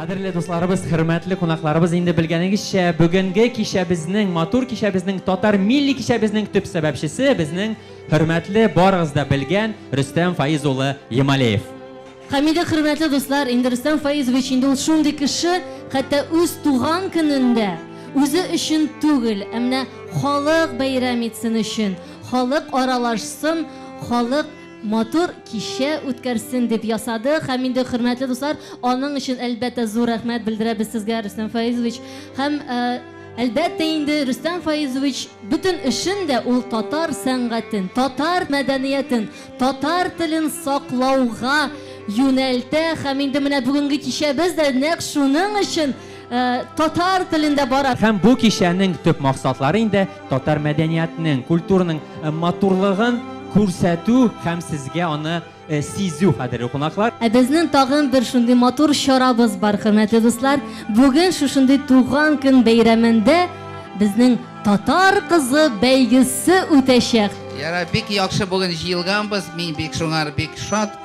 Кадерле дусларыбыз, хөрмәтле кунакларыбыз, инде белгәнегезчә, бүгенге кичәбезнең, матур кичәбезнең, татар милли кичәбезнең төп сәбәпчесе безнең хөрмәтле, барыгыз да белгән Рөстәм Фаиз улы Ямалеев. Һәм инде, хөрмәтле дуслар, инде Рөстәм Фаизович инде ул шундый кеше, хәтта үз туган көнендә үзе өчен түгел, ә менә халык бәйрәм итсен өчен, халык аралашсын, халык матур кичә үткәрсен дип ясады. Һәм инде, хөрмәтле дуслар, аның өчен, әлбәттә, зур рәхмәт белдерәбез сезгә, Рөстәм Фаизович. Һәм, әлбәттә инде, Рөстәм Фаизович бөтен эшен дә ул татар сәнгатен, татар мәдәниятен, татар телен саклауга юнәлтә. Һәм инде менә бүгенге кичәбез дә нәкъ шуның өчен татар телендә бара. Һәм бу кичәнең төп максатлары инде татар мәдәниятенең, культураның матурлыгын күрсәтү һәм сезгә аны сизү, кадерле кунаклар. Ә безнең тагын бер шундый матур чарабыз бар, хөрмәтле дуслар. Бүген шушындый туган көн бәйрәмендә безнең Татар кызы бәйгесе үтәчәк. Ярар, бик яхшы бүген җыелганбыз, мин бик шуңар бик шат.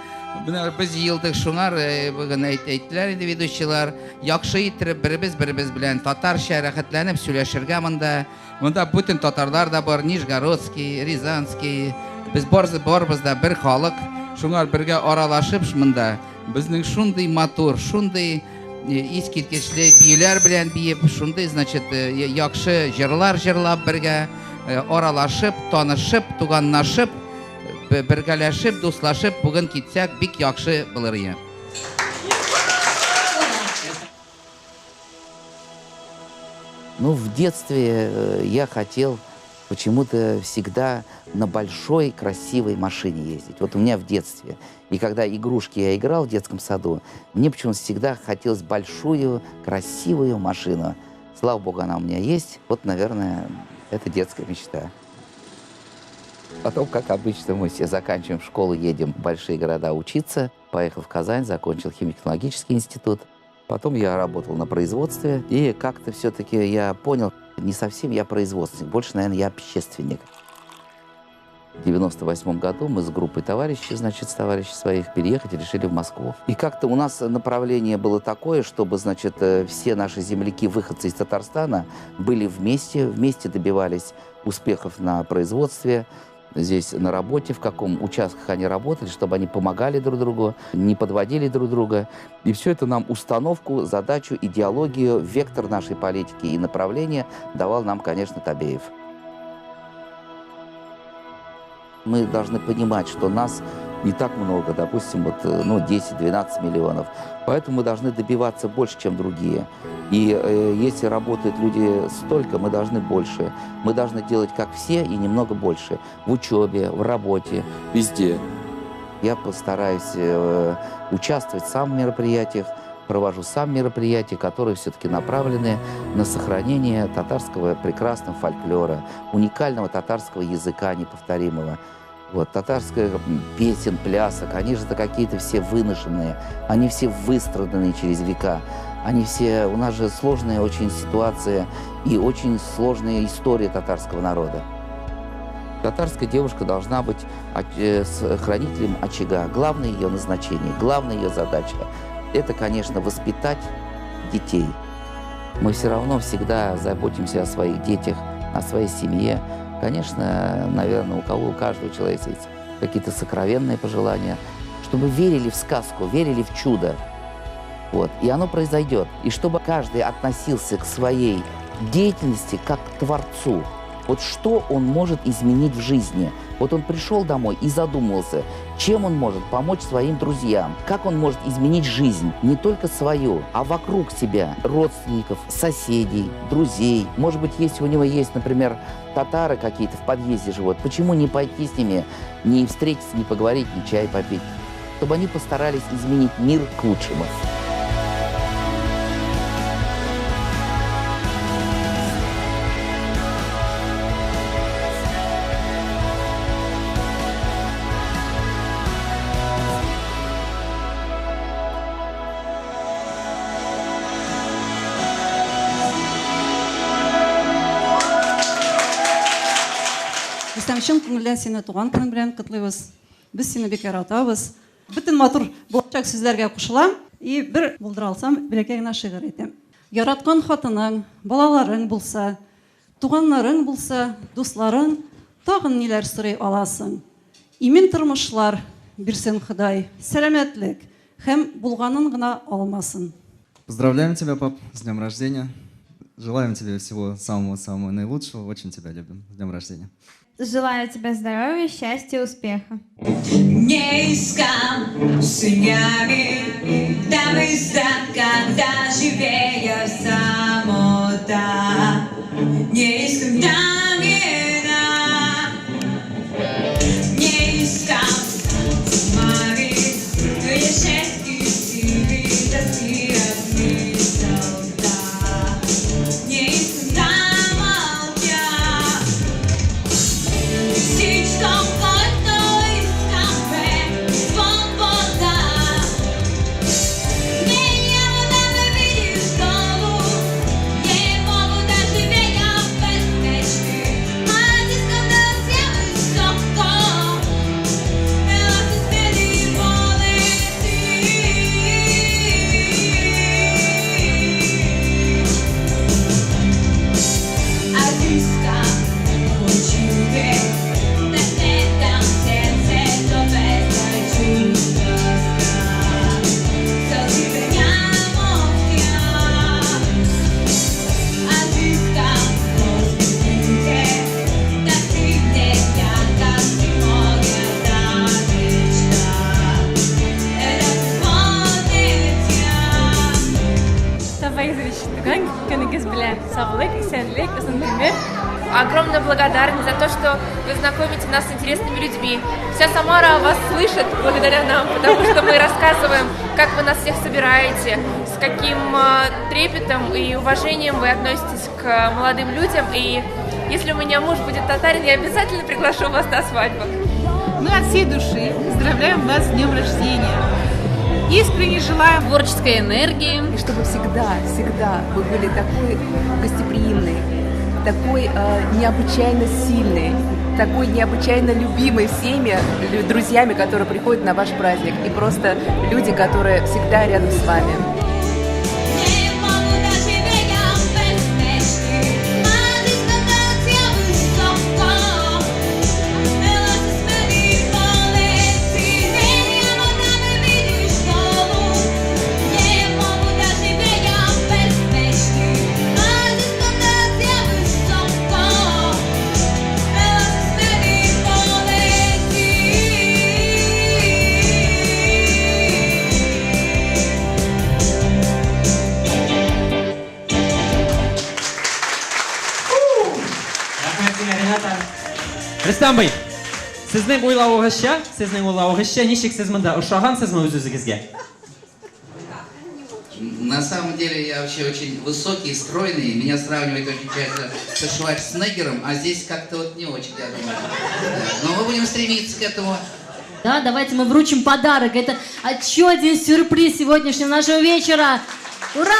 Менә без җыелдык шуңар, бүген әйттеләр инде ведущийлар. Яхшы иттереп беребез беребез белән татарча рәхәтләнеп сөйләшергә монда. Монда бөтен татарлар да бар, Нижегородский, Рязанский. Без барыбыз да бер халык. Шуңар бергә аралашып монда безнең шундый матур, шундый искиткечле биюләр белән биеп, шундый, значит, яхшы җырлар җырлап бергә аралашып, танышып, туганнашып, бергәләшеп, дуслашып бүген китсәк бик яхшы булыр иде. Ну, в детстве я хотел почему-то всегда на большой красивой машине ездить. Вот у меня в детстве. И когда игрушки я играл в детском саду, мне почему-то всегда хотелось большую красивую машину. Слава богу, она у меня есть. Вот, наверное, это детская мечта. Потом, как обычно, мы все заканчиваем школу, едем в большие города учиться. Поехал в Казань, закончил химико-технологический институт. Потом я работал на производстве, и как-то все-таки я понял, не совсем я производственник, больше, наверное, я общественник. В 98 году мы с группой товарищей, значит, с товарищей своих переехать решили в Москву. И как-то у нас направление было такое, чтобы, значит, все наши земляки, выходцы из Татарстана, были вместе, вместе добивались успехов на производстве, здесь на работе, в каком участках они работали, чтобы они помогали друг другу, не подводили друг друга. И все это нам установку, задачу, идеологию, вектор нашей политики и направление давал нам, конечно, Табеев. Мы должны понимать, что нас не так много, допустим, вот, ну, 10-12 миллионов. Поэтому мы должны добиваться больше, чем другие. И если работают люди столько, мы должны больше. Мы должны делать, как все, и немного больше. В учебе, в работе, везде. Я постараюсь участвовать сам в мероприятиях, провожу сам мероприятия, которые все-таки направлены на сохранение татарского прекрасного фольклора, уникального татарского языка неповторимого. Вот, татарская песен, плясок, они же какие-то все выношенные, они все выстраданные через века. Они все, у нас же сложная очень ситуация и очень сложная история татарского народа. Татарская девушка должна быть хранителем очага. Главное ее назначение, главная ее задача – это, конечно, воспитать детей. Мы все равно всегда заботимся о своих детях, о своей семье. Конечно, наверное, у каждого человека есть какие-то сокровенные пожелания, чтобы верили в сказку, верили в чудо. Вот. И оно произойдет. И чтобы каждый относился к своей деятельности как к творцу. Вот что он может изменить в жизни? Вот он пришел домой и задумался, чем он может помочь своим друзьям, как он может изменить жизнь, не только свою, а вокруг себя, родственников, соседей, друзей. Может быть, если у него есть, например, татары какие-то в подъезде живут, почему не пойти с ними, не встретиться, не поговорить, не чай попить? Чтобы они постарались изменить мир к лучшему. Рөстәм, чын күңелдән сине туган көнең белән котлыйбыз. Без сине бик яратабыз. Бөтен матур булачак сүзләргә кушылам. И бер булдыра алсам, бәләкәй генә шигырь әйтәм. Яраткан хатының, балаларың булса, туганнарың булса, дусларың, тагын ниләр сорый аласың? Имин тормышлар бирсен Ходай, сәламәтлек һәм булганын гына алмасын. Поздравляем тебя, пап, с днем рождения. Желаем тебе всего самого-самого наилучшего. Очень тебя любим. С днем рождения. Желаю тебе здоровья, счастья, успеха. Не искал сынями, там и когда живея самота. Не искал тамена, не искал мами, решетки силы доски от. Не искал молча. Всичко, което искаме, свобода. Не, няма да ме видиш долу. Не мога да живея без мечти. Аз искам да си високо. Ела се смели полети. Аз искам очите да гледам сърцето без да чувства страх. Сълзите няма от тях. Аз искам космите да стигне тя, си моята мечта. Е да се полетя. Рөстәм Фаизович, туган көнегез белән. Саулык, исәнлек, озын гомер. Огромная благодарность за то, что вы знакомите нас с интересными людьми. Вся Самара вас слышит благодаря нам, потому что мы рассказываем, как вы нас всех собираете, с каким трепетом и уважением вы относитесь к молодым людям. И если у меня муж будет татарин, я обязательно приглашу вас на свадьбу. Мы от всей души поздравляем вас с днем рождения. Искренне желаем творческой энергии. И чтобы всегда, всегда вы были такой гостеприимной, такой необычайно сильной, такой необычайно любимой всеми друзьями, которые приходят на ваш праздник. И просто люди, которые всегда рядом с вами. Не мога да живея без мечти. Аз искам да си високо. Ела се смели полети. Не, няма да ме видиш долу. Не мога да живея без мечти. Аз искам да си високо. Ела се смели полети. Рәхмәт сиңа, Рената. Рөстәм абый, сезнең уйлавыгызча, ничек сез монда ошагансызмы үз-үзегезгә? На самом деле я вообще очень высокий, стройный, меня сравнивают очень часто со Шварценеггером, а здесь как-то вот не очень, я думаю. Да. Но мы будем стремиться к этому. Да, давайте мы вручим подарок. Это еще один сюрприз сегодняшнего нашего вечера. Ура!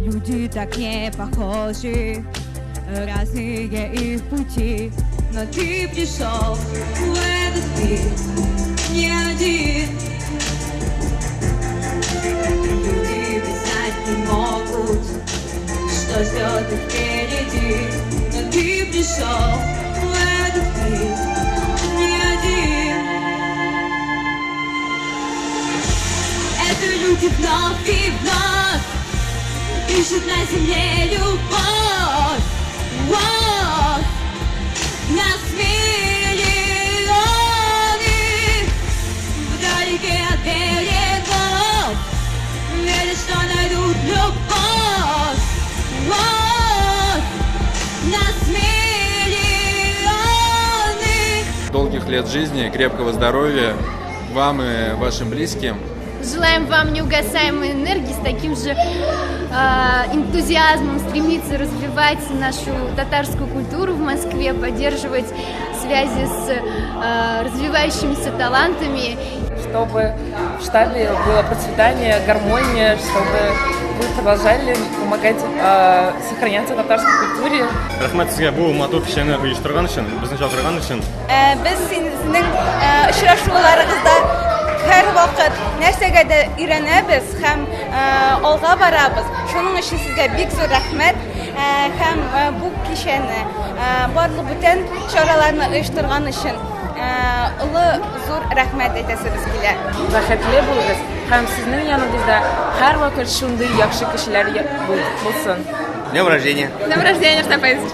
Люди так не похожи, разные их пути, но ты пришел в этот мир не один. Люди ведь знать не могут, что ждет их впереди, но ты пришел в этот мир не один. Это люди вновь и вновь ищут на земле любовь. Вот. Нас миллионы вдалеке от берегов верят, что найдут любовь. Вот. Нас миллионы. Долгих лет жизни, крепкого здоровья вам и вашим близким. Желаем вам неугасаемой энергии, с таким же энтузиазмом стремиться развивать нашу татарскую культуру в Москве, поддерживать связи с развивающимися талантами. Чтобы в штабе было процветание, гармония, чтобы вы продолжали помогать сохраняться татарской культуре. Рәхмәт сезгә бу матур кичәне оештырган өчен, безне чакырган өчен. Без сезнең очрашуларыгызда һәрвакыт нәрсәгә дә өйрәнәбез һәм алга барабыз. Шуның өчен сезгә бик зур рәхмәт һәм бу кичәне барлык бүтән чараларны оештырган өчен олы зур рәхмәт әйтәсебез килә. Бәхетле булыгыз һәм сезнең яныгызда һәрвакыт шундый яхшы кешеләр булсын. Днем рождения! Днем рождения, Рөстәм Фаизович!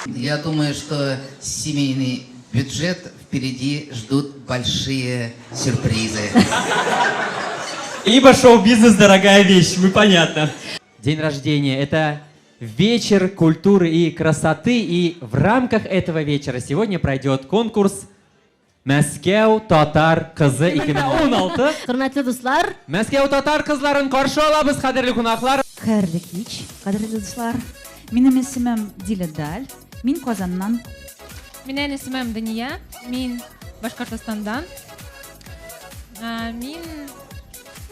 Я думаю, что семейный бюджет впереди ждут большие сюрпризы. Ибо шоу-бизнес дорогая вещь, мы понятно. День рождения – это вечер культуры и красоты. И в рамках этого вечера сегодня пройдет конкурс «Мәскәү татар кызы 2016». Хөрмәтле дуслар. Мәскәү татар кызларын каршы алабыз, кадерле кунаклар. Хәерле кич, кадерле дуслар. Минем исемем Диля Даль. Мин Казаннан. Минем исемем Дания. Мин Башкортостандан. Мин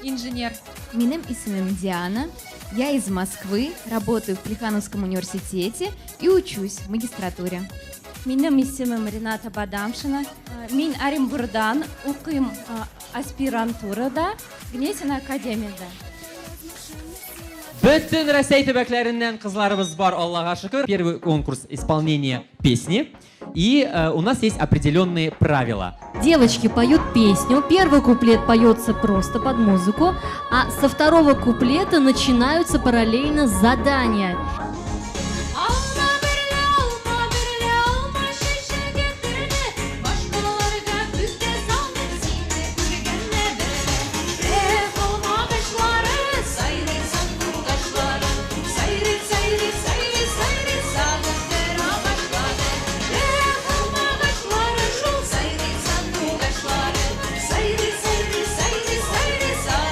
инженер. Минем исемем Диана. Я из Москвы, работаю в Плехановском университете и учусь в магистратуре. Минем исемем Рената Бадамшина. Мин Оренбургдан, укыйм аспирантурада, Гнесина академияда. Бөтен Россия төбәкләреннән кызларыбыз бар, Аллага шөкер. Первый конкурс исполнения песни. И у нас есть определенные правила. Девочки поют песню. Первый куплет поется просто под музыку, а со второго куплета начинаются параллельно задания.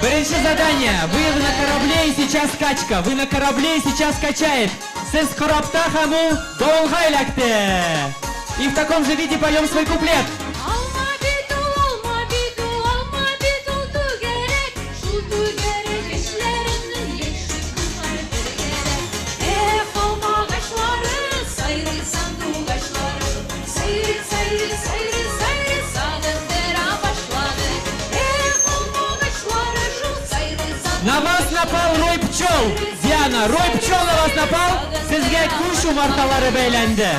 Беренче задание. Вы на корабле и сейчас качка. Вы на корабле и сейчас качает. Сез корабта һәм ул давылга эләкте. И в таком же виде поем свой куплет. Алма бит ул, алма бит ул, алма бит ул түгәрәк, шул түгәрәк эчләреннән яшел кызлар бергәрәк. Эх, алма агачлары, сайрый сандугачлары, сайрый, сайрый, сайрый, сайрый, сагындыра башлады. Эх, алма агачлары, шул сайрый На вас напал рой пчел. Диана, рой пчел на вас напал. Сезгә күч умарталары бәйләнде.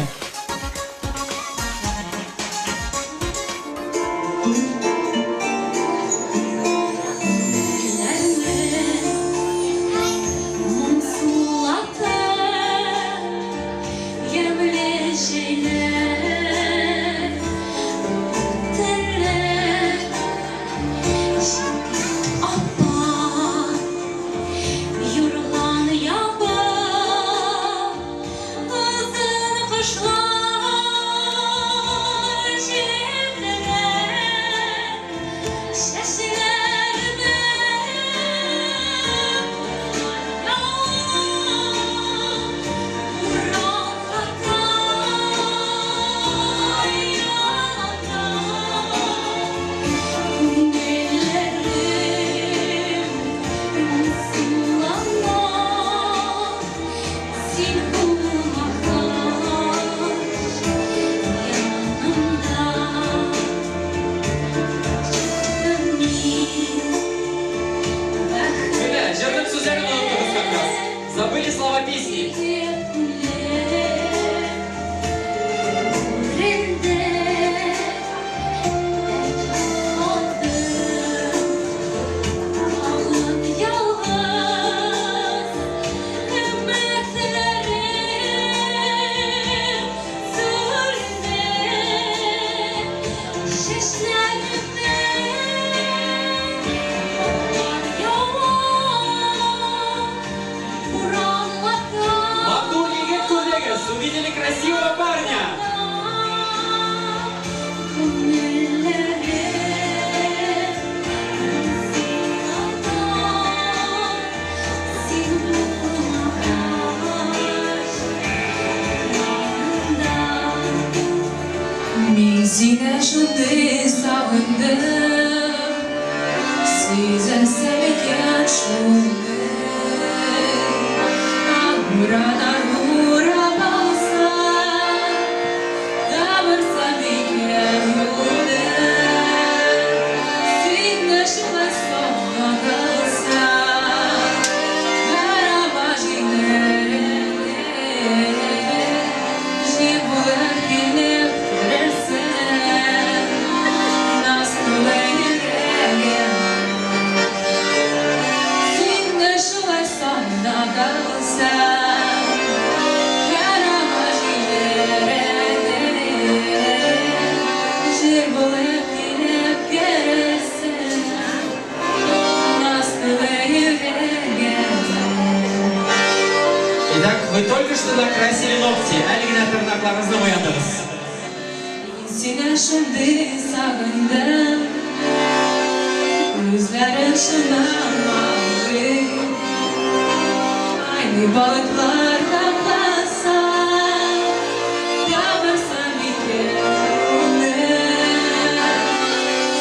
Забыли слова песни. Өзәсем икән шуны, Бураннар бурап алса, Табырсам икән юлны. Син дә шулай соңга калсаң, Карама җилләреңне, Җил булып килеп керерсең, Наз тулы йөрәгемә. Син дә шулай соңга калсаң, Карама җилләреңне, Җил булып килеп керерсең, Наз тулы йөрәгемә. Итак, вы только что накрасили ногти. Әле генә тырнакларыгызны буядыгыз. Мин сине шундый сагындым, Күзләрең шуннан матур. Айны болытлар капласа, Табырсам икән юлны.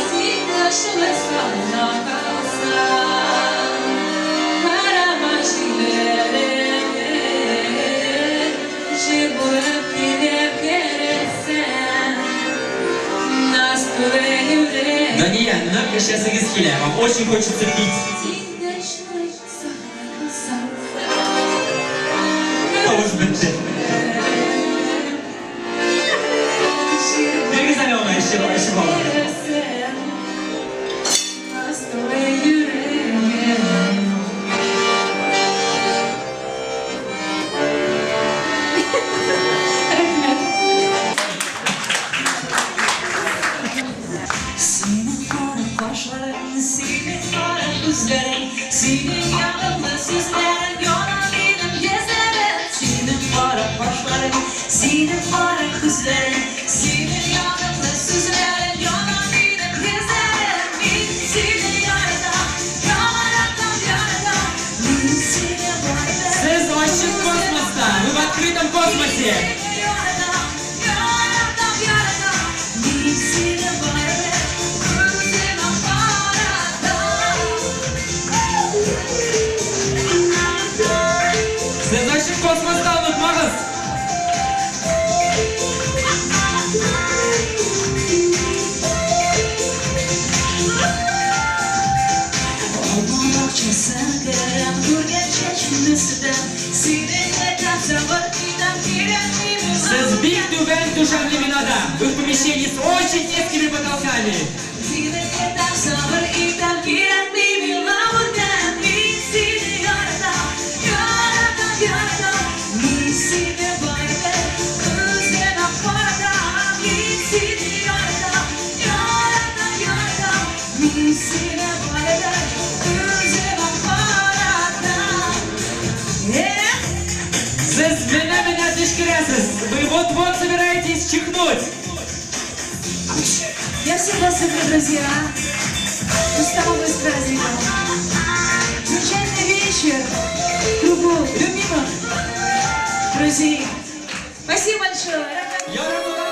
Син дә шулай соңга калсаң, Карама җилләреңне, Җил булып килеп керерсең, Наз тулы йөрәгемә. Дания, нык эчәсегез килә. Вам очень хочется пить. Син дә шулай соңга калсаң, Тавыш бетте. Бирегез әле аңа эчеп эчеп алырга. Керерсең, Наз тулы йөрәгемә. Рәхмәт. Синең кара кашларың, синең кара күзләрең, синең ягымлы сүзләрең, яна минем йөзләрем. Синең кара кашларың, синең кара күзләрең, синең ягымлы сүзләрең, яна минем йөзләрем. Мин сине яратам, яратам, яратам. Мин сине барыбер. Сез ачык космоста. Вы в открытом космосе. Яратам, яратам, яратам. Мин сине барыбер. Күземә каратам. Сез ачык космоста, онытмагыз. Алма бакчасына керәм, күргән чәчеңне сүтәм, Синең әйтәм, сабыр итәм, кирәкми миңа. Сез бик түбән түшәмле бинада. Вы в помещении с очень низкими потолками. Синең әйтәм, сабыр итәм, кирәкми миңа бүтән. Мин сине яратам, яратам, яратам. Мин сине барыбер күземә каратам. Мин сине яратам, яратам, яратам. Мин сине барыбер күземә каратам. Эх! Сез менә-менә төчкерәсез. Вы вот-вот собираетесь чихнуть. Я всех вас люблю, друзья. Устала с праздником. Замечательный вечер в кругу любимых друзей. Спасибо большое. Яратудан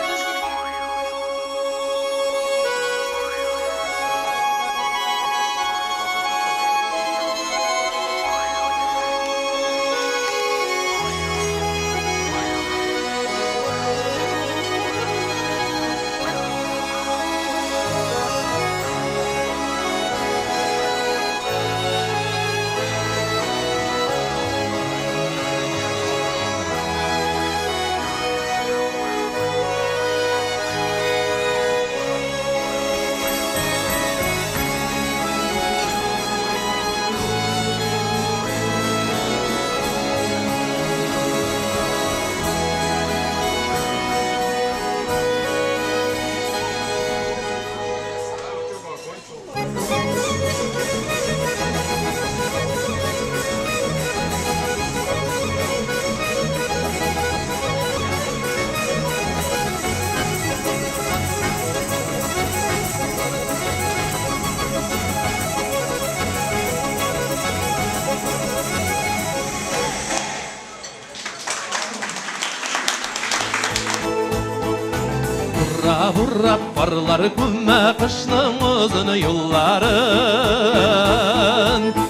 урап карлар күмә кышның озын юлларын.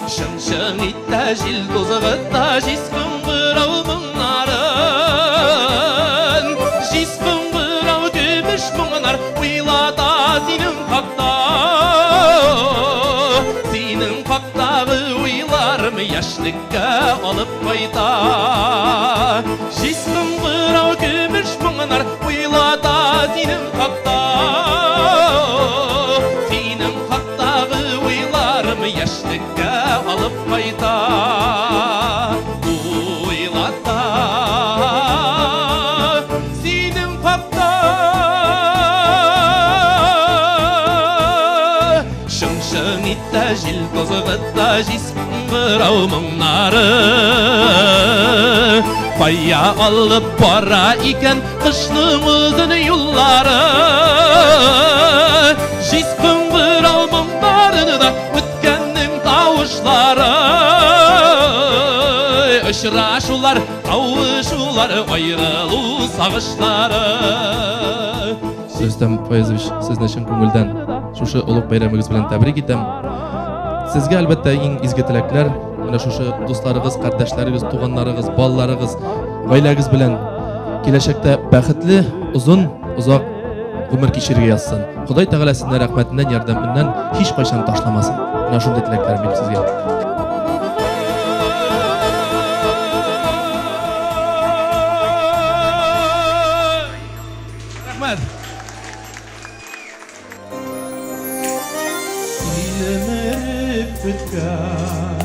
Чың-чың итә җил тузгыта җиз кыңгырау моңнарын. Җиз кыңгырау көмеш моңнар уйлата синең хакта. Синең хактагы уйларым яшьлеккә алып кайта. Җиз кыңгырау көмеш моңнар уйлата синең хакта. Синең хактагы уйларым яшьлеккә алып кайта. Уйлата синең хакта. Шың-шың итә җил тузгыта җиз кыңгырау моңнары. Кая алып бара икән кышның озын юллары. Җиз кыңгырау моңнарында үткәннең тавышлары. Очрашулар, кавышулар, аерылу сагышлары. Рөстәм Фаизович, сезне чын күңелдән шушы олуг бәйрәмегез белән тәбрик итәм. Сезгә, әлбәттә, иң изге теләкләр, менә шушы дусларыгыз, кардәшләрегез, туганнарыгыз, балаларыгыз, гаиләгез белән киләчәктә бәхетле, озын, озак гомер кичерергә язсын. Ходай Тәгалә сезне рәхмәтеннән, ярдәменнән һич кайчан ташламасын. Менә шундый теләкләрем минем сезгә. Рәхмәт. Тилмереп көткән,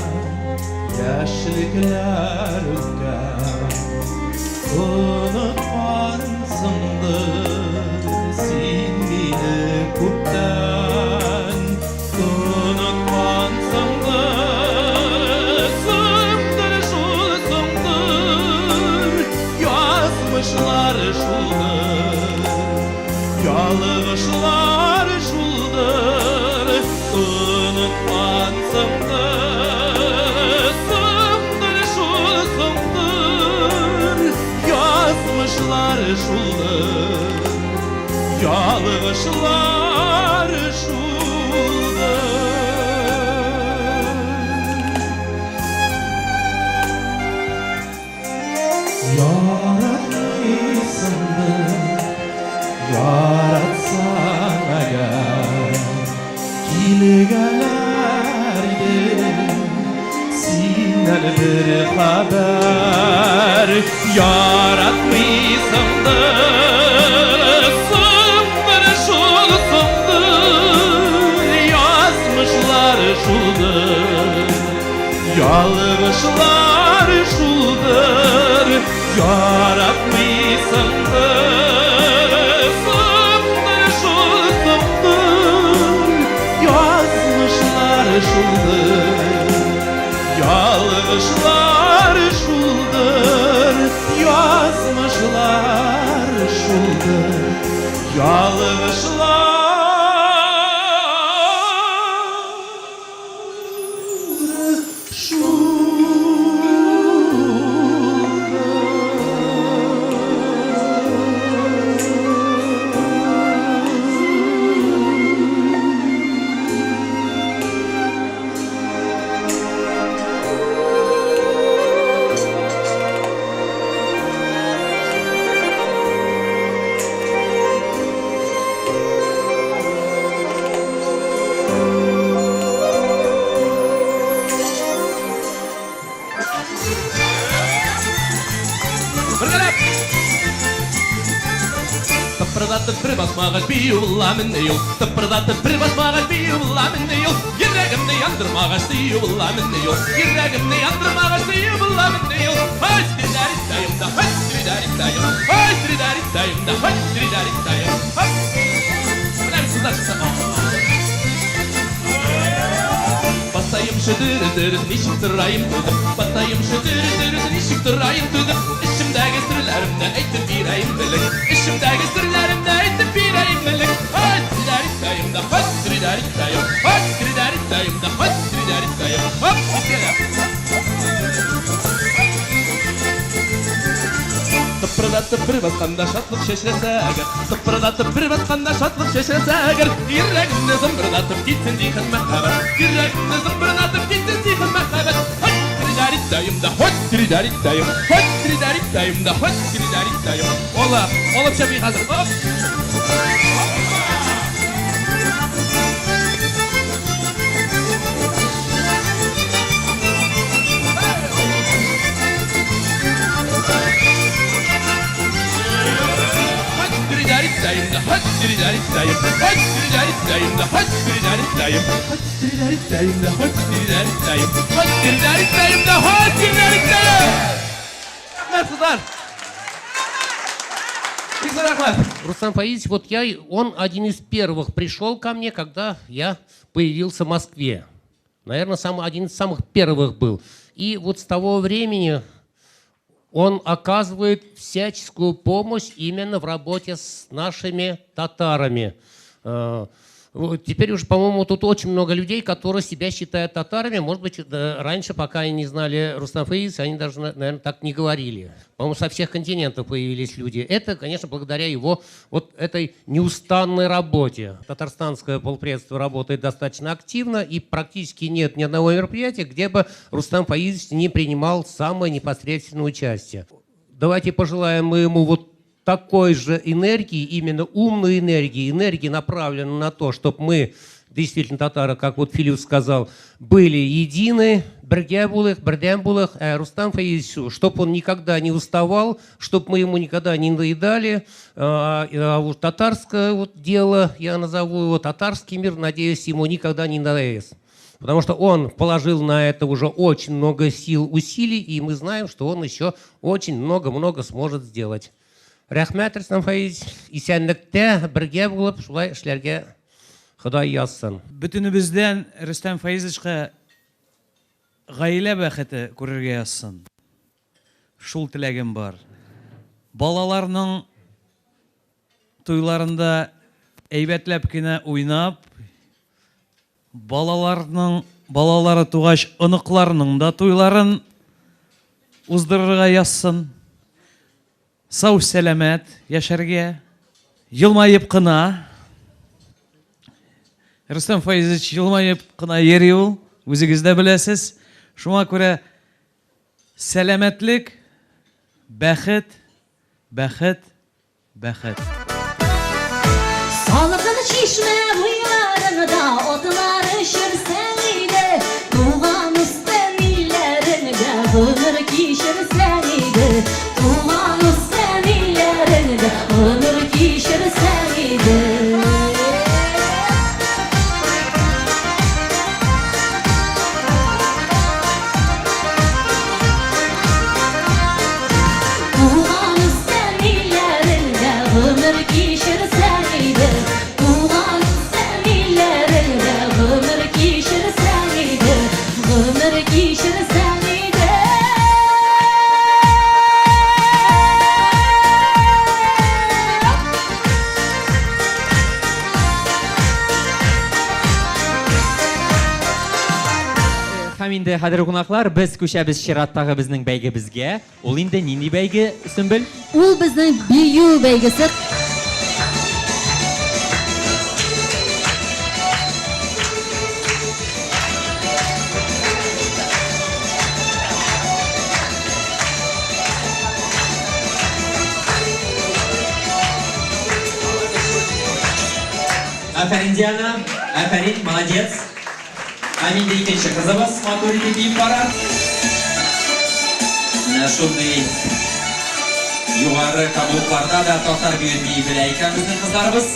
яшьлекләр үткән, оныткансыңдыр син мине күптән, оныткансыңдыр, соңдыр шул соңдыр, язмышлар шулдыр, ялгышлар шулдыр, оныткансыңдыр, соңдыр шул соңдыр, язмышлар шулдыр, ялгышлар шулдыр. Яратмыйсыңдыр, яратсаң әгәр, килгәләр иде синнән бер хәбәр. Яратмыйсыңдыр, соңдыр шул соңдыр, язмышлар шулдыр, ялгышлар шулдыр, яратмыйсыңдыр, соңдыр шул соңдыр, язмышлар шулдыр, ялгышлар шулдыр, язмышлар шулдыр, ялгышлар Бергәләп! Тыпырдатып бер басмагач бию буламыни ул? Тыпырдатып бер басмагач бию буламыни ул? Йөрәгемне яндырмагач сөю буламыни ул? Йөрәгемне яндырмагач сөю буламыни ул? Һай, стреляритаем да, һай, стреляритаем, һай, стреляритаем да, һай, стреляритаем. Һай! Менә бит кызлар чыкса. Басайымчы дөрес-дөрес, ничек торайым дидем. Басайымчы дөрес-дөрес, ничек торайым дидем. Эчемдәге серләремне әйтеп бирәем элек. Эчемдәге серләремне әйтеп бирәем элек. Һай, стреляритаем да, һай, стреляритаем, һай, стреляритаем да, һай, стреляритаем. Хоп, хоп. Тыпырдатып Тыпырдатып бер басканда шатлык чәчрәсә әгәр, Тыпырдатып бер басканда шатлык чәчрәсә әгәр, Йөрәгемне зымбырдатып китсен зиһен мәхәббәт, Йөрәгемне зымбырдатып китсен зиһен мәхәббәт. Хоть тридарит-даем да, хоть тридарит-даем, хоть тридарит-даем да, хоть тридарит-даем. Ола, алып чапый хәзер. Оп! Рустам Фаизович, вот я, он один из первых пришел ко мне, когда я появился в Москве. Наверное, один из самых первых был. И вот с того времени он оказывает всяческую помощь именно в работе с нашими татарами. Теперь уже, по-моему, тут очень много людей, которые себя считают татарами. Может быть, раньше, пока они не знали Рустама Фаизовича, они даже, наверное, так не говорили. По-моему, со всех континентов появились люди. Это, конечно, благодаря его вот этой неустанной работе. Татарстанское полпредство работает достаточно активно, и практически нет ни одного мероприятия, где бы Рустам Фаизович не принимал самое непосредственное участие. Давайте пожелаем мы ему вот такой же энергии, именно умной энергии, энергии, направленной на то, чтобы мы, действительно, татары, как вот Филюс сказал, были едины, бергә булыйк, бердәм булыйк, Рустам Фаизовичу, чтобы он никогда не уставал, чтобы мы ему никогда не надоедали. А вот татарское вот дело, я назову его татарский мир, надеюсь, ему никогда не надоест. Потому что он положил на это уже очень много сил, усилий, и мы знаем, что он еще очень много-много сможет сделать. Рәхмәт, Рустам Фаизович, исәнлектә бергә булып, шулай эшләргә Ходай язсын. Бөтенебездән Рустам Фаизовичка гаилә бәхете күрергә язсын. Шул теләгем бар. Балаларның туйларында әйбәтләп кенә уйнап, балаларның балалары тугач, оныкларның да туйларын уздырырга язсын. Сау сәламәт яшәргә, елмаеп кына. Рустам Фаизович елмаеп кына йөри ул, үзегез дә беләсез. Шуңа күрә сәламәтлек, бәхет, бәхет, бәхет. Салкын чишмә буйларында атлар эчерсәң иде, туган үскән илләреңдә гомер кичерсәң иде, туган үскән илләреңдә гомер кичерсәң иде. Туган үскән илләреңдә гомер кичерсәң иде, туган үскән илләреңдә гомер кичерсәң иде, гомер кичерсәң иде. Һәм инде хәзер кунаклар, без күчәбез чираттагы безнең бәйгебезгә. Ул инде нинди бәйге, Сөмбел? Ул безнең бию бәйгесе. Афәрин, Диана, афәрин, молодец. Һәм инде икенче кызыбыз матур итеп биеп бара. Менә шундый югары каблукларда да татар биюен бии белә икән безнең кызларыбыз.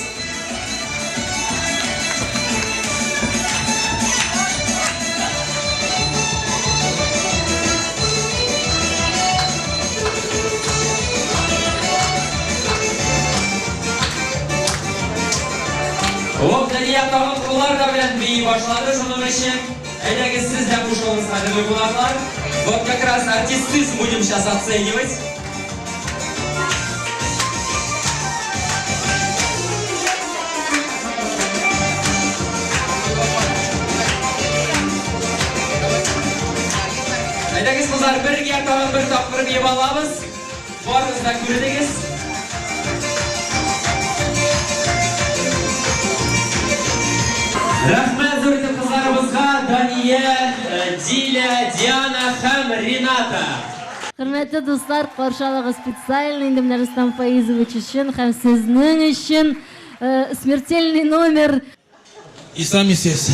Вот Дания тагын куллар да белән бии башлады, шуның өчен әйдәгез сез дә кушылыгыз, кадерле кунаклар. Вот как раз артистизм будем сейчас оценивать. Әйдәгез, кызлар, бергә тагын бер тапкыр биеп алабыз. Барыгыз да күрдегез. Рәхмәт зур итеп кызларыбызга Дания, Диля, Диана һәм Рената. Хөрмәтле дуслар, каршы алыгыз специально инде менә Рөстәм Фаизович өчен һәм сезнең өчен смертельный номер. Исәнмесез.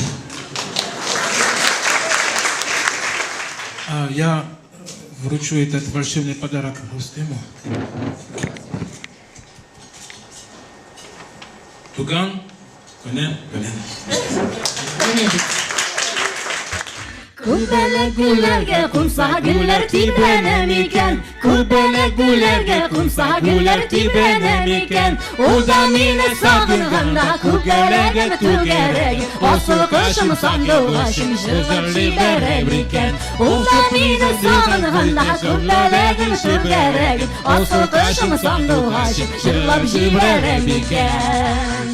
Я вручу этот волшебный подарок Рустему. Туган көне белән. Күбәләк гөлләргә кунса, гөлләр тибрәнә микән? Күбәләк гөлләргә кунса, гөлләр тибрәнә микән? Ул да мине сагынганда, күбәләгем түгәрәк, асыл кошым, сандугачым җырлап җибәрә микән? Ул да мине сагынганда, күбәләгем түгәрәк, асыл кошым, сандугачым җырлап җибәрә микән?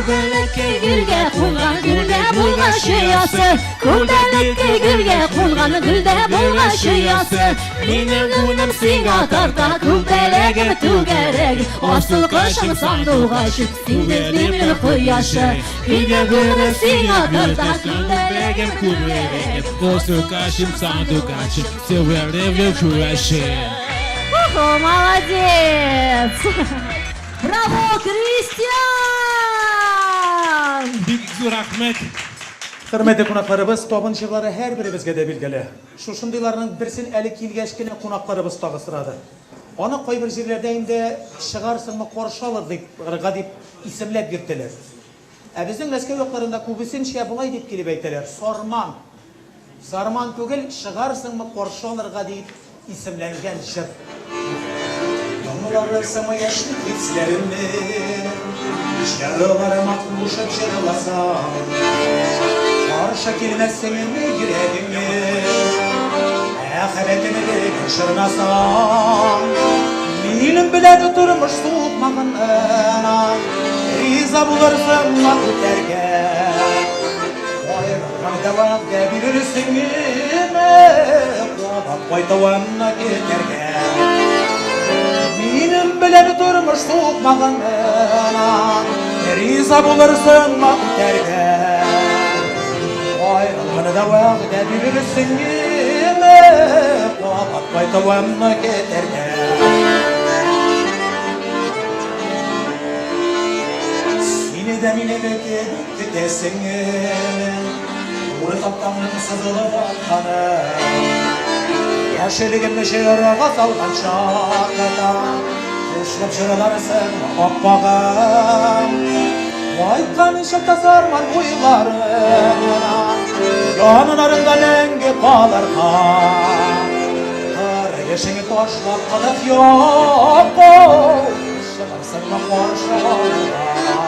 Күбәләккәй гөлгә кунган, гөлдә булгач оясы. Күбәләккәй гөлгә кунган, гөлдә булгач оясы. Минем күңелем сиңа тарта, күбәләгем түгәрәк, асыл кошым, сандугачым, син минем кояшы. Минем күңелем сиңа тарта, күбәләгем түгәрәк, асыл кошым, сандугачым, син кояшы. Ого, молодец! Браво, Кристиан! Бик зур рәхмәт. Хөрмәтле кунакларыбыз, табын җырлары һәрберебезгә дә билгеле. Шушындыйларның берсен әле килгәч кенә кунакларыбыз тагы сорады. Аны кайбер җирләрдә инде чыгарсыңмы каршы алыр дип, дип исемләп йөртәләр. Ә безнең Мәскәү якларында күбесенчә болай дип килеп әйтәләр: Сарман. Сарман түгел, чыгарсыңмы каршы алырга дип исемләнгән җыр. Яңаларысыңмы яшьлек хисләремне, җырларыма кушып җырласам, каршы килмәссеңме йөрәгеңне, мәхәббәтемне яшермәсәң, минем белән тормыш сукмагына риза булырсыңмы үтәргә? Аерылган вәгъдә бирерсеңме, кабат кайтуымны көтәргә? Минем белән тормыш сукмагына риза булырсыңмы үтәргә? Аерылган вәгъдә бирерсеңме, кабат кайтуымны көтәргә? Сине дә мине кебек көтәсеңме, Уртак таңның сызылып атканы, яшьлегемне җырга салган чакта, кушылып җырларсың аппагым. Кайткан чакта сарман буйларына, яннарыңда мәңге калырга. Кыр яшеңне ташлап кырык якка, чыгарсыңмы каршы алырга?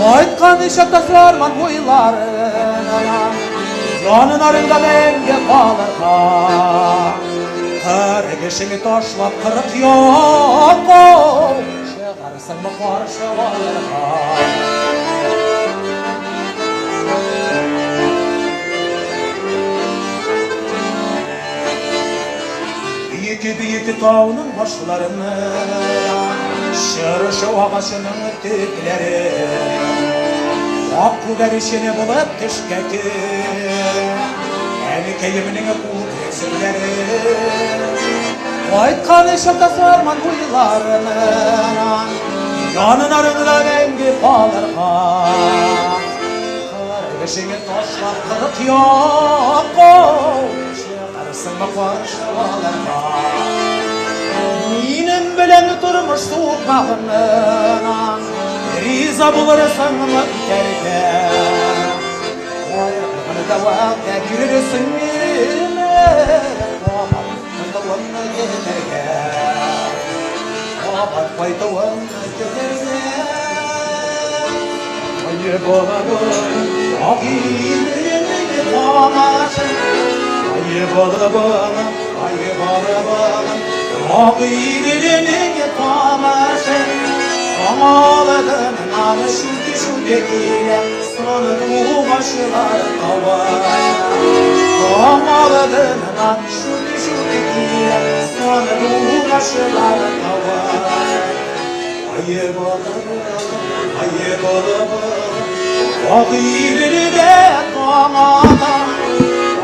Кайткан чакта сарман буйларына, яннарыңда мәңге калырга. Кыр яшеңне ташлап кырык якка, чыгарсыңмы каршы алырга? Биек-биек тауның башларына, чыршы агачының төпләре, ак күгәрчене булып төшкә әнекәемнең күкрәк серләре. Кайткан чакта сарман буйларына, яннарыңда мәңге калырга. Кыр яшеңне ташлап кырык якка, чыгарсыңмы каршы алырга? Минем белән тормыш сукмагына риза булырсыңмы үтәргә? Аерылган вәгъдә бирерсеңме, кабат кайтуымны көтәргә? Кабат кайтуымны көтәргә? Ай балабым, Агыйделнең тамашы, ай балабым, ай балабым, Агыйделнең тамашы, Камалыдымнан шүте-шүте килә, Сандугачлар тавы. Таң алдыннан шүки-шүки килә Сандугачлар тавы. Ай балам, ай балам, Агыйделдә таң ата.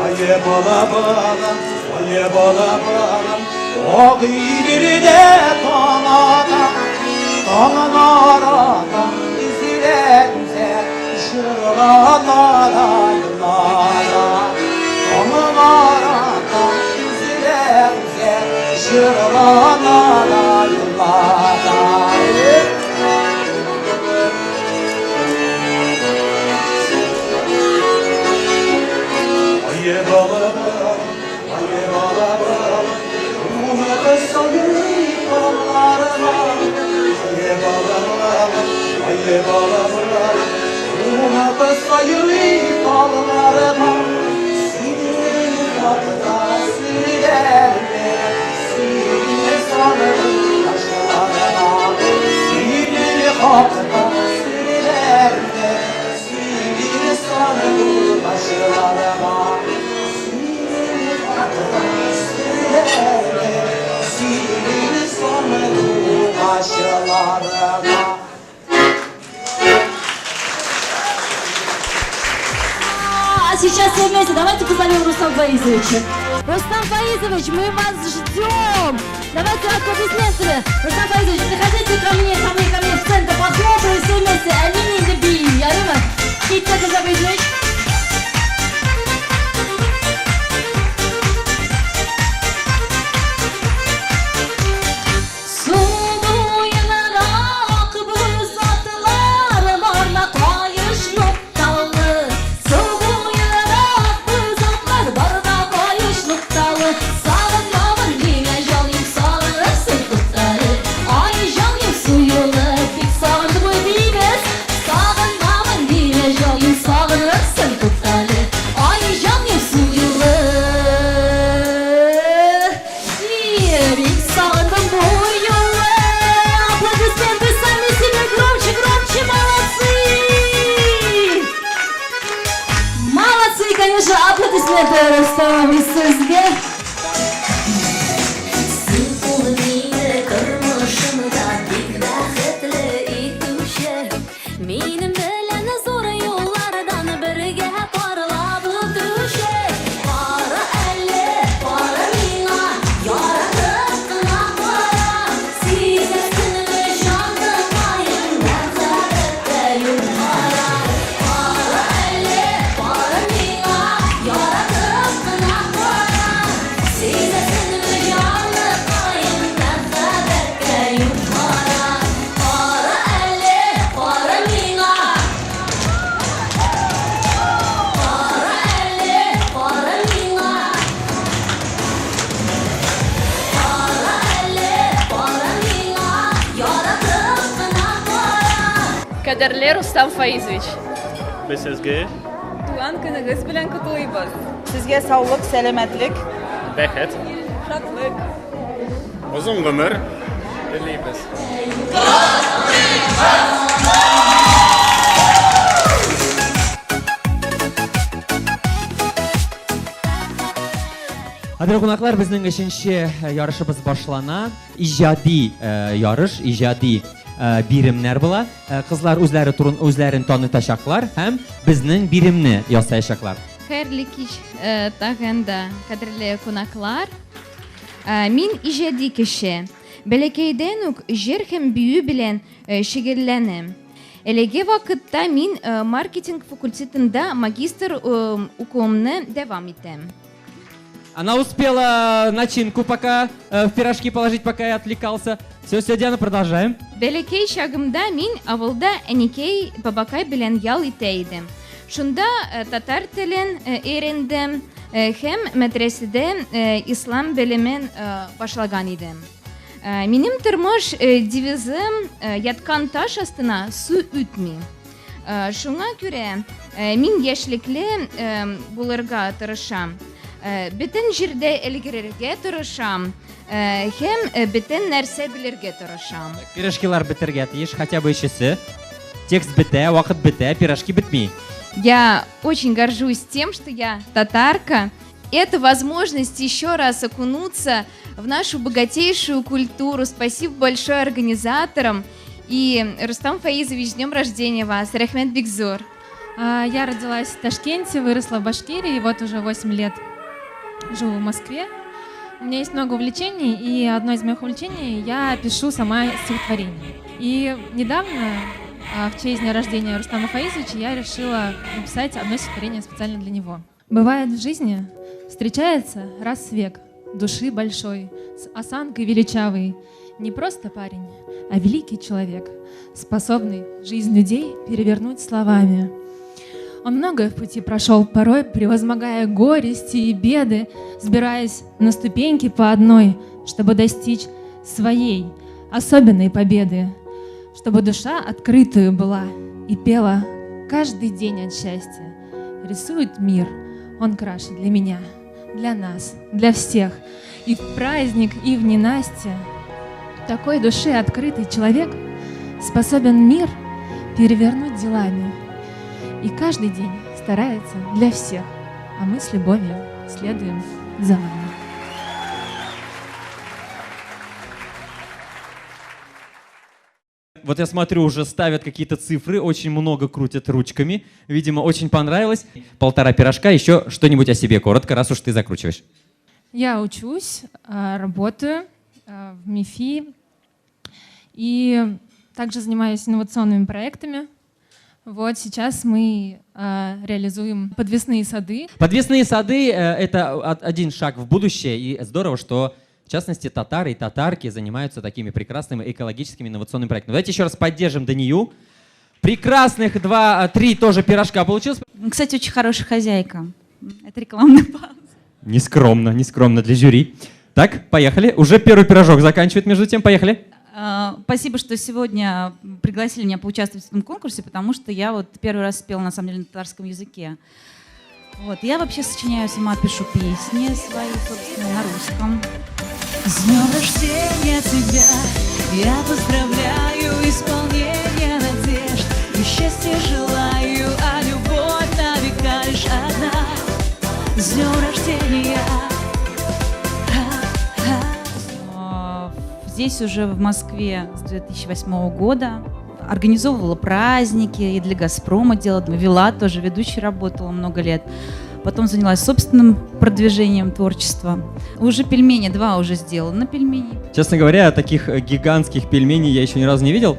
Ай балам, ай балам, Агыйделдә таң ата. Таңын арата, өзелә үзә, җырлата да елата. Таңын арата, өзелә үзә, җырлата да елата. Ай балам, ай балам, Уны сайрый талларыма. Ай балам, ай балам, Уны сайрый талларыма. Синең хакта сөйләрмен, сине сагынып ташларыма. Синең хакта сөйләрмен, сине сагынып ташларыма. Синең хакта сөйләрмен, сине сагынып ташларыма. А сейчас все вместе давайте позовем Рустама Фаизовича. Рустам Фаизович, мы вас ждем! Давайте аплодисментами. Рустам Фаизович, приходите ко мне, ко мне, ко мне в центр, похлопаем все вместе. Аминь, би, Ярима. Китте, Рустам Фаизович. Су буена ак бүз атлар барма каеш нокталы. Су буена ак бүз атлар барда каеш нокталы. Сагынмамын димә җаным, сагынырсың туктале. Ай җаным су юлы, бик сагындым ой дибез. Сагынмамын димә җаным, сагынырсың туктале. Ай җаным су юлы. Бик сагындым бу юлы. Аплодисменты сами себе громче, громче, молодцы! Молодцы, конечно, аплодисменты Рустам и сезгә. Син ул мине тормышымда бик бәхетле итүче. Минем белән зур юллардан бергә парлап үтүче. Кара әле, кара миңа, яратып кына кара. Сизәсеңме җаныкаем, мәхәббәттә юк кара. Кара әле, кара миңа, яратып кына кара. Сизәсеңме җаныкаем, мәхәббәткә юк кара. Кара әле, кара миңа. Кара әле, кара миңа. Кара әле, кара миңа, яратып кына кара. Кадерле Рустам Фаизович. Без сезгә Туган көнегез белән котлыйбыз. Сезгә саулык, сәламәтлек, бәхет, Шатлык. озын гомер телибез. Кадерле кунаклар, безнең өченче ярышыбыз башлана. Иҗади ярыш, иҗади биремнәр була. Кызлар үзләре турын үзләрен танытачаклар һәм безнең биремне ясаячаклар. Хәерле кич тагын да, кадерле кунаклар. Мин иҗади кеше. Бәләкәйдән үк җыр һәм бию белән шөгыльләнәм. Әлеге вакытта мин маркетинг факультетында магистр укуымны дәвам итәм. Она успела начинку пока в пирожки положить, пока я отвлекался. Все, все, Диана, продолжаем. Бәләкәй чагымда мин авылда әникәй, бабакай белән ял итә идем. Шунда татар телен өйрәндем һәм мәдрәсәдә ислам белемен башлаган идем. Минем тормыш девизым яткан таш астына су үтми. Шуңа күрә мин яшьлекле булырга тырышам. Бөтен җирдә өлгерергә тырышам һәм бөтен нәрсә белергә тырышам. Пирожкилар бетергә тиеш, хотя бы өчесе. Текст бетә, вакыт бетә, пирожки бетми. Я очень горжусь тем, что я татарка. Это возможность еще раз окунуться в нашу богатейшую культуру. Спасибо большое организаторам. И Рустам Фаизович, с днем рождения вас. Рәхмәт бик зур. Я родилась в Ташкенте, выросла в Башкирии, и вот уже 8 лет живу в Москве. У меня есть много увлечений, и одно из моих увлечений — я пишу сама стихотворение. И недавно, в честь дня рождения Рустама Фаизовича, я решила написать одно стихотворение специально для него. Бывает в жизни, встречается раз в век, души большой, с осанкой величавой. Не просто парень, а великий человек, способный жизнь людей перевернуть словами. Он многое в пути прошел, порой превозмогая горести и беды, взбираясь на ступеньки по одной, чтобы достичь своей особенной победы, чтобы душа открытую была и пела каждый день от счастья. Рисует мир, он краше для меня, для нас, для всех. И в праздник, и в ненастье. Такой души открытый человек способен мир перевернуть делами. И каждый день старается для всех, а мы с любовью следуем за вами. Вот я смотрю, уже ставят какие-то цифры, очень много крутят ручками. Видимо, очень понравилось. 1,5 пирожка, еще что-нибудь о себе коротко, раз уж ты закручиваешь. Я учусь, работаю в МИФИ и также занимаюсь инновационными проектами. Вот сейчас мы реализуем подвесные сады. Подвесные сады — это один шаг в будущее, и здорово, что, в частности, татары и татарки занимаются такими прекрасными экологическими инновационными проектами. Давайте еще раз поддержим Данию. Прекрасных 2-3 тоже пирожка получилось. Кстати, очень хорошая хозяйка. Это рекламный пауза. Нескромно, нескромно для жюри. Так, поехали. Уже первый пирожок заканчивает между тем. Поехали. Спасибо, что сегодня пригласили меня поучаствовать в этом конкурсе, потому что я вот первый раз спела, на самом деле, на татарском языке. Вот. Я вообще сочиняю, сама пишу песни свои, собственно, на русском. С днем рождения тебя я поздравляю, исполнение надежд и счастья желаю, а любовь на века лишь одна. С днем рождения. Здесь уже в Москве с 2008 года организовывала праздники и для «Газпрома» делала, вела тоже, ведущей работала много лет. Потом занялась собственным продвижением творчества. Уже пельмени, 2 уже сделаны пельмени. Честно говоря, таких гигантских пельменей я еще ни разу не видел.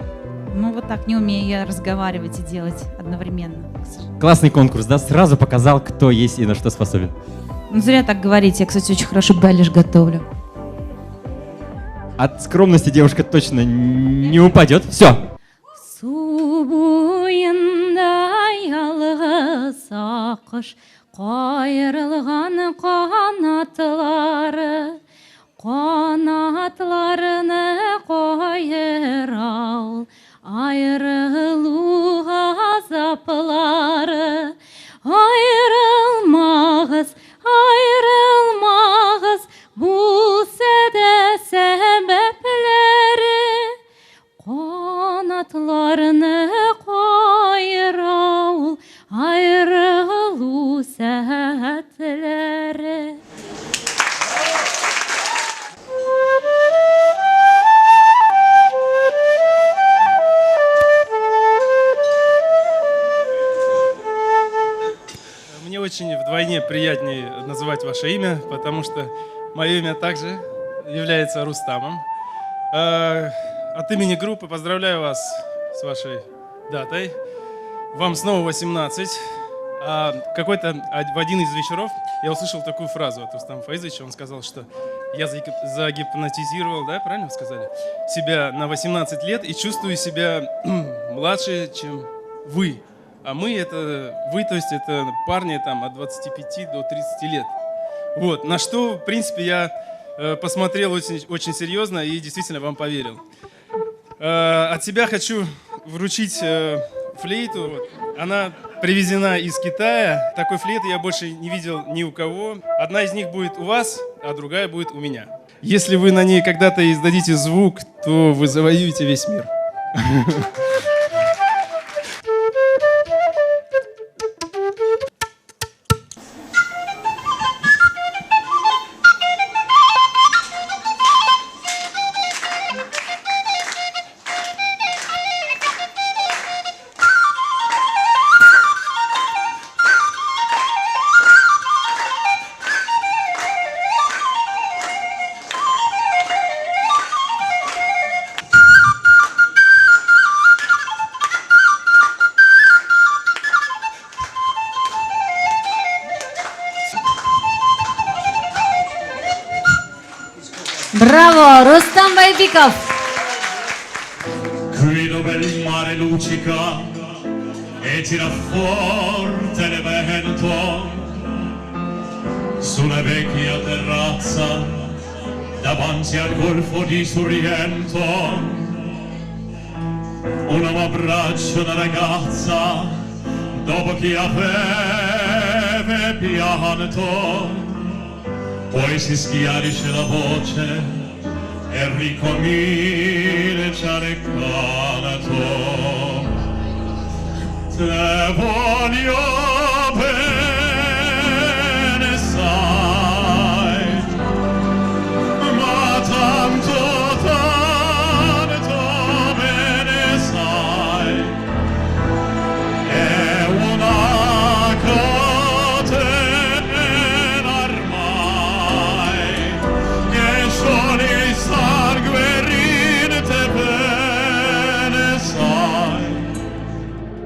Ну вот так не умею я разговаривать и делать одновременно. Классный конкурс, да? Сразу показал, кто есть и на что способен. Ну зря так говорить. Я, кстати, очень хорошо беляш готовлю. От скромности девушка точно не упадет. Все. Су буенда ялгыз акыш, каерылган канатлары, канатларны каера ул, аерылу газаплары. Аерылмагыз, аерылмагыз, булса да сәбәпләре, канатларны каера ул, аерылу сәгатьләре. Мне очень вдвойне приятнее называть ваше имя, потому что мое имя также является Рустамом. От имени группы поздравляю вас с вашей датой. Вам снова 18. Какой-то в один из вечеров я услышал такую фразу от Рустама Фаизовича. Он сказал, что я загипнотизировал, да, правильно вы сказали, себя на 18 лет и чувствую себя младше, чем вы. А мы это, вы, то есть это парни там от 25 до 30 лет. Вот, на что, в принципе, я посмотрел очень, очень серьезно и действительно вам поверил. От себя хочу вручить флейту. Вот. Она привезена из Китая. Такой флейты я больше не видел ни у кого. Одна из них будет у вас, а другая будет у меня. Если вы на ней когда-то издадите звук, то вы завоюете весь мир. Браво, Рустам Байбиков! Qui dove il mare luccica e tira forte il vento, sulla vecchia terrazza davanti al golfo di Sorrento, un uomo abbraccia una ragazza dopo che aveva pianto, poi si schiarisce la voce e ricomincia il canto. Te voglio bene, sai, ma tanto, tanto bene sai, è una catena ormai che scioglie il sangue in te bene sai.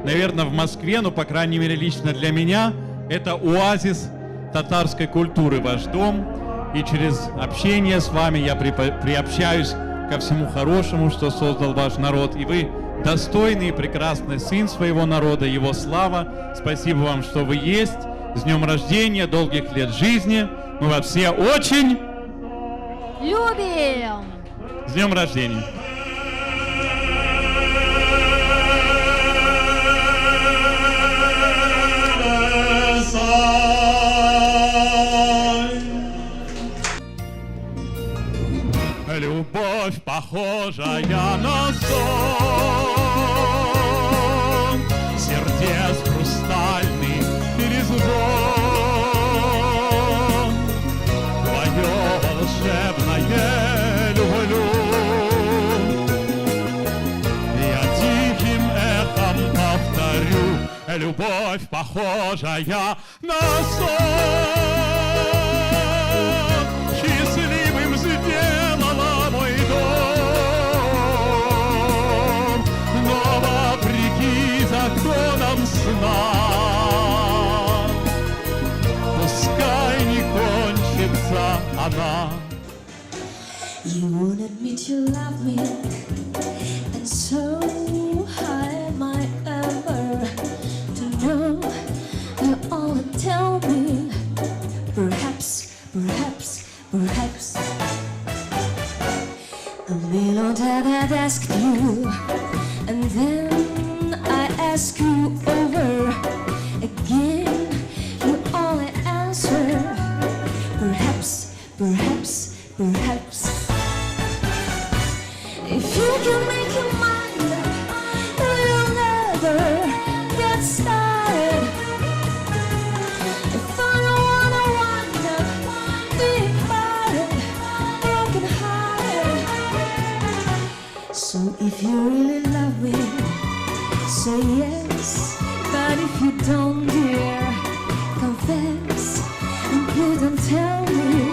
Наверное, в Москве, но, по крайней мере, лично для меня, это оазис татарской культуры, ваш дом. И через общение с вами я приобщаюсь ко всему хорошему, что создал ваш народ. И вы достойный и прекрасный сын своего народа, его слава. Спасибо вам, что вы есть. С днем рождения, долгих лет жизни. Мы вас все очень любим! С днем рождения! Любовь, похожая на сон, сердец хрустальный перезвон, твое волшебное люблю. Я тихим эхом повторю, любовь, похожая на сон, счастливым сделала мой дом, но вопреки законам сна, пускай не кончится она. You won't admit you love me, and so how am I ever to know? You only tell me, perhaps, perhaps, perhaps. A million times I've asked you, and then I ask you over again. You only answer, perhaps, perhaps, perhaps. If you can make your mind up, you'll never get started. If I don't wanna wind up being parted, broken hearted. So if you really love me, say yes. But if you don't, dear, confess. And please don't tell me,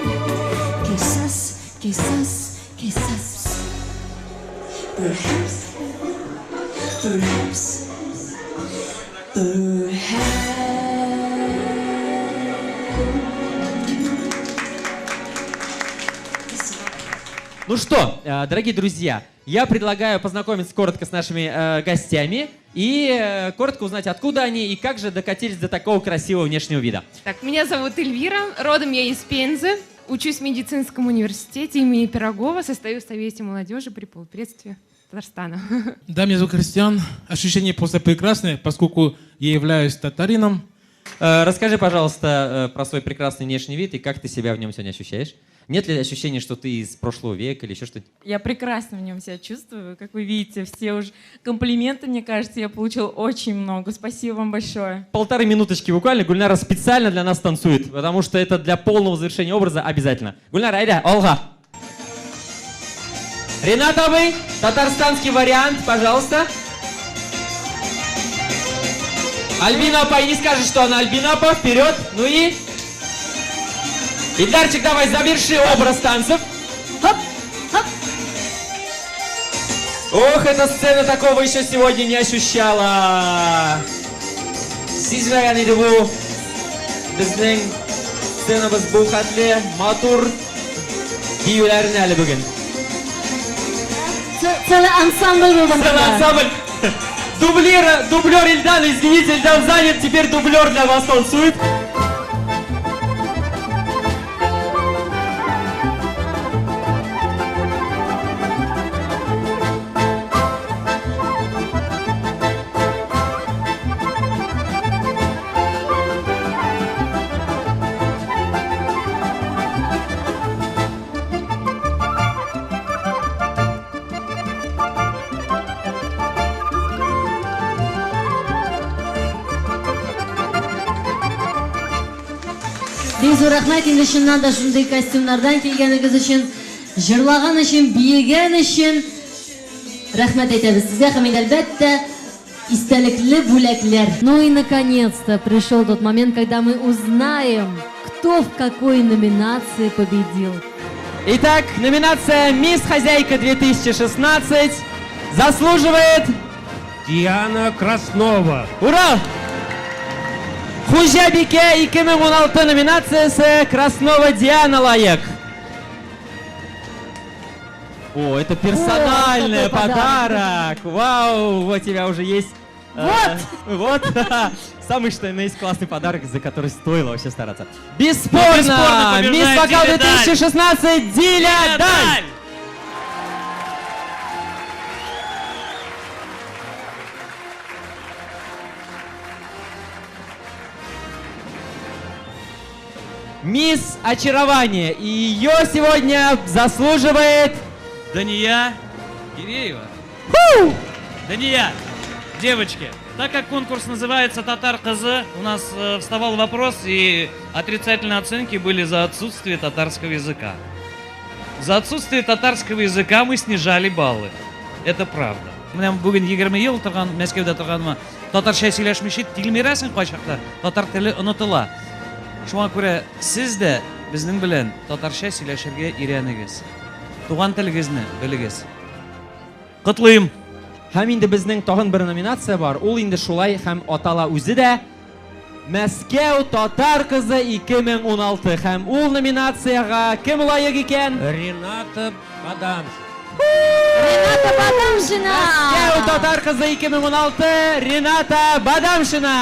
quizás, quizás, quizás. Perhaps, perhaps, perhaps. Ну что, дорогие друзья, я предлагаю познакомиться коротко с нашими гостями и коротко узнать, откуда они и как же докатились до такого красивого внешнего вида. Так, меня зовут Эльвира, родом я из Пензы, учусь в медицинском университете имени Пирогова, состою в Совете молодежи при полпредстве Татарстана. Да, меня зовут Кристиан. Ощущение просто прекрасное, поскольку я являюсь татарином. Расскажи, пожалуйста, про свой прекрасный внешний вид и как ты себя в нем сегодня ощущаешь. Нет ли ощущения, что ты из прошлого века или еще что-то? Я прекрасно в нем себя чувствую. Как вы видите, все уже комплименты, мне кажется, я получила очень много. Спасибо вам большое. 1,5 минуточки буквально. Гульнара специально для нас танцует, потому что это для полного завершения образа обязательно. Гульнара, айда, алга. Рената, вы, татарстанский вариант, пожалуйста. Альбина апа, и не скажешь, что она Альбина апа, вперед. Ну и... Ильдарчик, давай, заверши образ танцев. Хоп, хоп. Ох, эта сцена такого еще сегодня не ощущала. Сизмәгән иде бу. Безнең сценабыз бу хәтле матур. биюләренә әле бүген. Целый ансамбль был там. Целый ансамбль. Дублера, дублер Ильдан, извините, Ильдан занят, теперь дублер для вас танцует. Бик зур рәхмәт инде чыннан да шундый костюмнардан килгәнегез өчен, җырлаган өчен, биегән өчен рәхмәт әйтәбез сезгә һәм инде әлбәттә истәлекле бүләкләр. Ну и наконец-то пришел тот момент, когда мы узнаем, кто в какой номинации победил. Итак, номинация «Мисс Хозяйка 2016» заслуживает Диана Краснова. Ура! Хуҗабикә 2016 номинациясе Краснова Диана лаек. О, это персональный О, какой подарок. подарок. Вау, вот у тебя уже есть. Вот! Вот. Самый что ни на есть классный подарок, за который стоило вообще стараться. Бесспорно, Бесспорно побеждает Мисс Вокал Диля Даль. 2016 Диля Даль! Мисс Очарование. И ее сегодня заслуживает... Дания Киреева. Дания, девочки, так как конкурс называется «Татар кызы», у нас вставал вопрос, и отрицательные оценки были за отсутствие татарского языка. За отсутствие татарского языка мы снижали баллы. Это правда. Менә бүген 20 ел торган, Мәскәүдә торганыма татарча сөйләшмичә тилмерәсең кайчакта. Татар теле онытыла. Шуңа күрә сез дә безнең белән татарча сөйләшергә өйрәнегез. Туган телегезне белегез. Котлыйм. Һәм инде безнең тагын бер номинация бар. Ул инде шулай һәм атала үзе дә Мәскәү татар кызы 2016 һәм ул номинациягә кем лаек икән? Рената Бадамшина. Рената Бадамшина! Мәскәү татар кызы 2016 Рената Бадамшина!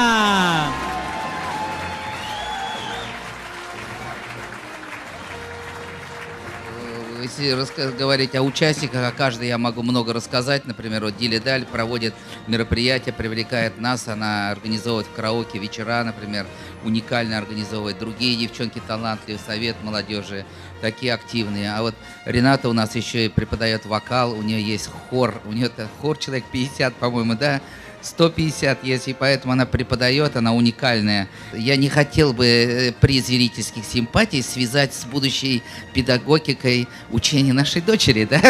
Если говорить о участниках, о каждой я могу много рассказать. Например, вот Диля Даль проводит мероприятия, привлекает нас, она организовывает в караоке вечера, например, уникально организовывает. Другие девчонки талантливые, совет молодежи, такие активные. А вот Рената у нас еще и преподает вокал, у нее есть хор, у нее хор человек 50, по-моему, да? 150 есть, и поэтому она преподает, она уникальная. Я не хотел бы приз зрительских симпатий связать с будущей педагогикой учения нашей дочери, да?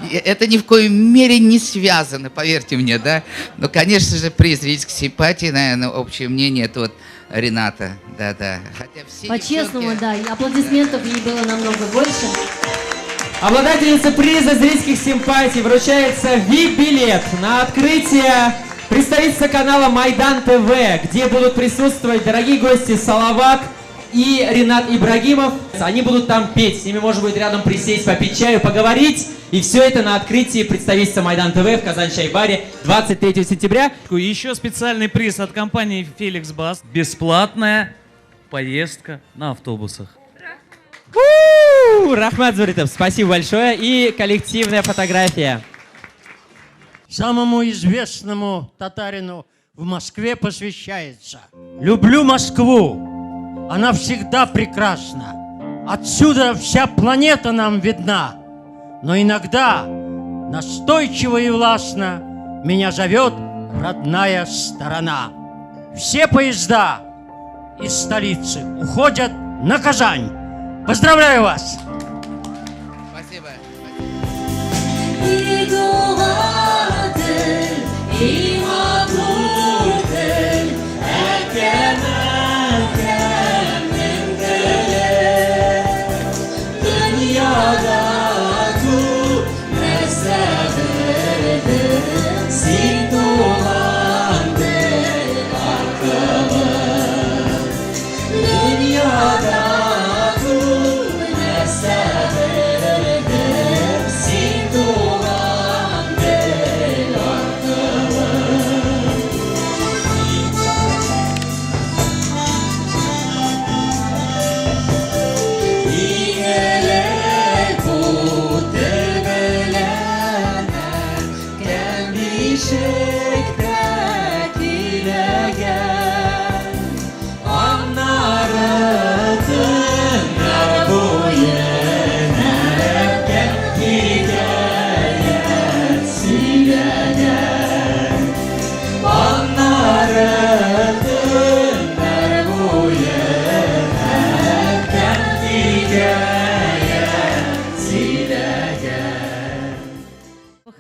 И это ни в коей мере не связано, поверьте мне, да? Но, конечно же, приз зрительских симпатий, наверное, общее мнение, это вот Рената, да-да. Хотя все По-честному, девчонки да, и аплодисментов ей было намного больше. Обладательнице приза зрительских симпатий вручается VIP-билет на открытие представительства канала Майдан ТВ, где будут присутствовать дорогие гости Салават и Ренат Ибрагимов. Они будут там петь, с ними можно будет рядом присесть, попить чаю, поговорить. И все это на открытии представительства Майдан ТВ в Казан-Чай-баре 23 сентября. Еще специальный приз от компании Феликс Бас. Бесплатная поездка на автобусах. У-у-у! Рахмат Зуритов, спасибо большое. И коллективная фотография. Самому известному татарину в Москве посвящается. Люблю Москву. Она всегда прекрасна. Отсюда вся планета нам видна. Но иногда настойчиво и властно меня зовет родная сторона. Все поезда из столицы уходят на Казань. Поздравляю вас! Спасибо. И туган тел, и матур тел, әкәм, әкәмнең теле. Дөньяда күп нәрсә белдем, син туган тел аркылы. Дөньяда күп нәрсә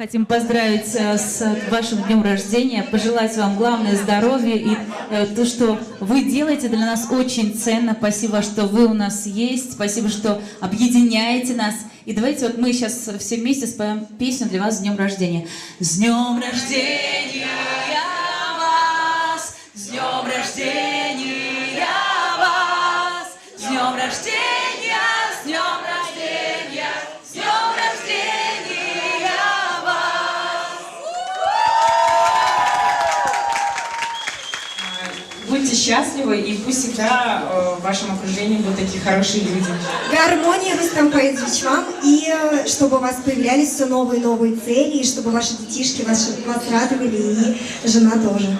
Хотим поздравить с вашим днем рождения, пожелать вам главное здоровья и то, что вы делаете, для нас очень ценно. Спасибо, что вы у нас есть, спасибо, что объединяете нас. И давайте вот мы сейчас все вместе споем песню для вас с днем рождения. С днем рождения вас! С днем рождения вас! С днем рождения! С днем рождения! С днем рождения вас! Будьте счастливы, и пусть всегда в вашем окружении будут такие хорошие люди. Гармонии, Рустам Фаизович, вам, и чтобы у вас появлялись все новые и новые цели, и чтобы ваши детишки вас радовали, и жена тоже.